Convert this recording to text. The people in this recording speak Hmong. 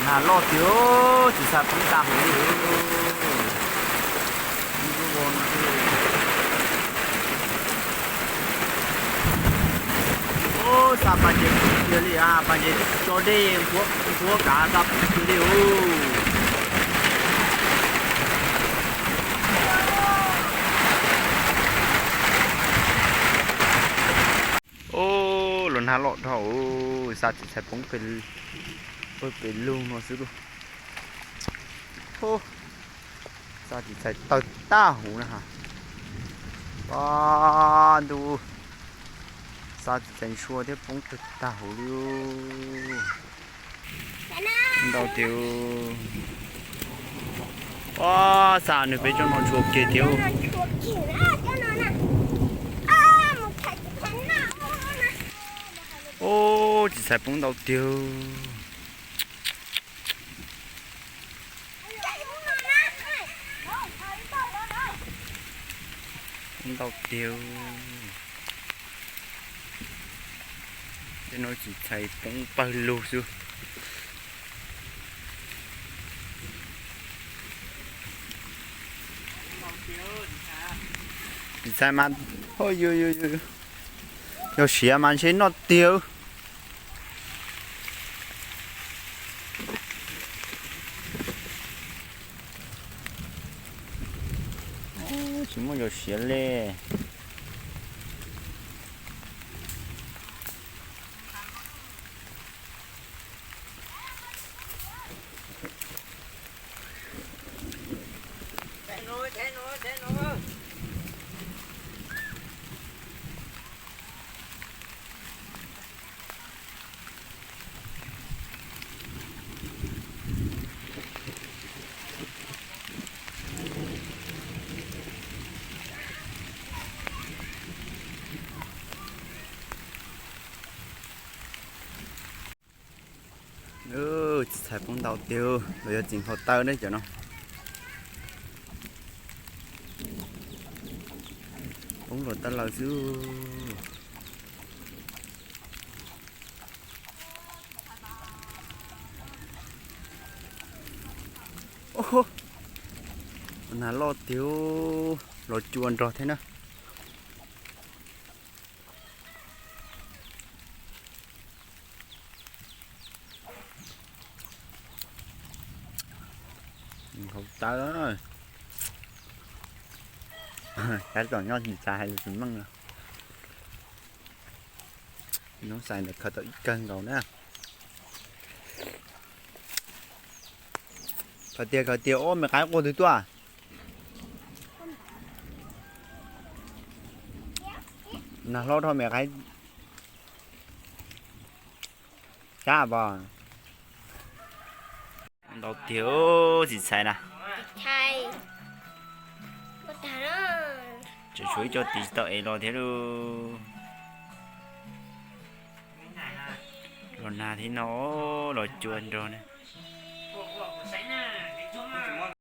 Nag loj tiag, tsis xav poob tag hauv li. Ub, xa pas ntses tiag li, pas ntses tso dej npuab kav xa poob tiag li ub. Ub, los nag loj dhau, xa tsis txhais poob pawg lug no xwb lauj. Xa tsis txhais tawg tag huv na ha. Pab ntuj, xa tsis txhais ntshua thiab poob tawg tag huv li. Ntau tiag. Ua, xa nws peb tsob no ntshua kiag thiab. Ub, tsis txhais poob ntau tiag. Poob ntau tiag. Tej no tsis txhais poob pawg lug xwb. Tsis txhais mas, yog siav mas ntshe noj tiag. Tsis muaj yog siav li. Tsis txhais poob ntau tiag, los yog txiv hau taw ne cov no. Poob los taw lawm xwb. Nag loj tiag, los cua nrog thiab na. Hau taw, kav txom nyog tsis xav hais lus tsis meej. Nub xais ntawd khaws tau ib kawg nkaus na. Khaws tiag khaws tiag, ob me qaib quaj twg tuaj. Nag hlob dhau me qaib sab pom. Ntau tiag, tsis txhais na. Tseem tshuav ib co tiv tsis tau ev los thiab lauj. Los nag thiab no, los cua nrog na.